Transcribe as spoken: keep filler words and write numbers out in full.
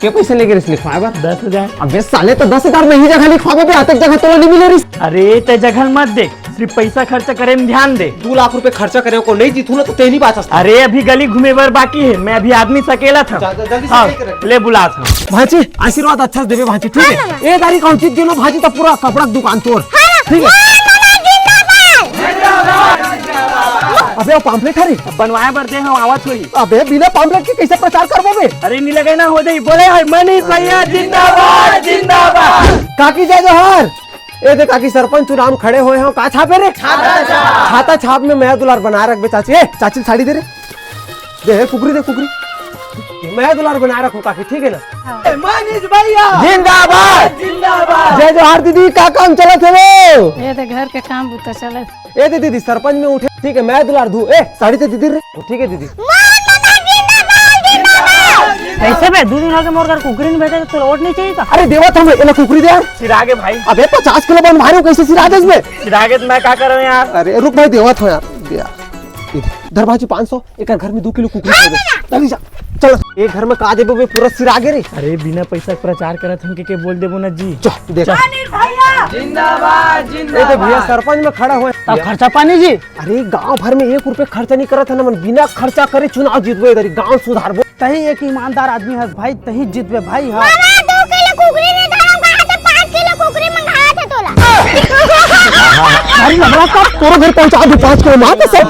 के पैसे लेगे रिहिस लिखवाए बर? दस हजार। अबे साले, त दस हजार में इही जगह लिखवाबे बे, अतेक जगह तोला नइ मिले रिहिस। अरे, तैं जगह ल मत देख, सिरिफ पैसा खर्चा करे में ध्यान दे। दू लाख रुपया खर्चा करे, ओकर नइ जीतहूं ना, त तैं नइ बांचस। अरे, अभी गली घूमे बर बाकी हे, मैं अभी आदमी सकेलत हंव। जा, जा, जल्दी से हाँ, लेके रख। ले बुलात हंव। भांची, आशीर्वाद अच्छा से देबे भांची, ठीक हे? हाँ, हाँ। ए दारी कहूं जीत गेंव ना भांची, त पूरा कपड़ा के दुकान तोर। हाँ, ठीक हे? हाँ, हाँ, जिंदाबाद। अबे, वो pamphlet हरे? बनवाए बर दे हंव, आवत होही। अबे, बिना pamphlet के कइसे प्रचार करबो बे? अरे, नइ लगे ना, हो जाही। बोले हे, मनीष भैया जिंदाबाद, जिंदाबाद। काकी जय जोहार। ए दे काकी, सरपंच चुनाव में खड़े होय हंव, का छापे रे? छाता छाप। छाता छाप में मया दुलार बनाए रखबे चाची। ए, चाची ल साड़ी दे रे। दे, हे कुकरी दे, कुकरी। मया दुलार बनाए रखहूं काकी, ठीक हे ना? हाँ। ए, मनीष भैया जिंदाबाद। जिंदाबाद। जय जोहार दीदी, का काम चलत हे वो? ए दे घर के काम बूता चलत। ए दे दीदी, सरपंच में उठे, ठीक हे, मया दुलार दू। ए, साड़ी दे दीदी रे। ठीक हे दीदी। कइसे बे? दू दिन होगे मोर घर कुकरी नइ भेजे, तोला वोट नइ चाही का? अरे देवत हंव, एला कुकरी दे यार। सिरागे भाई। अबे पचास किलो बन भारी हो, कइसे सिरा देस बे? सिरागे त मैं का करंव यार? अरे रुक भाई, देवत हंव यार। दे यार। धर भांची पाँच सौ, एकर घर में दू किलो कुकरी दे दे। चल जा। चल, ए घर में का देबो बे, पूरा सिरागे रे। अरे बिना पैसा के प्रचार करत हन के, के बोल देबो ना जी। चल, देख। अनिल भैया जिंदाबाद, ए दे भैया, जिंदाबाद। सरपंच में खड़ा होय। तब खर्चा पानी जी? अरे गांव भर में एक रुपया खर्चा नइ करत हन हमन, बिना खर्चा करे चुनाव जीतबो, ए दरी गांव सुधारबो। तहीं एक ईमानदार आदमी हस भाई, तहीं जीतबे भाई। हाँ। बाबा, दू किलो कुकरी नइ धरंव, कहा त पाँच किलो कुकरी मंगावत हंव तोला। अरे लंगड़ा साहब, तोरो घर पहुंचा दू पाँच किलो, मार तो सब।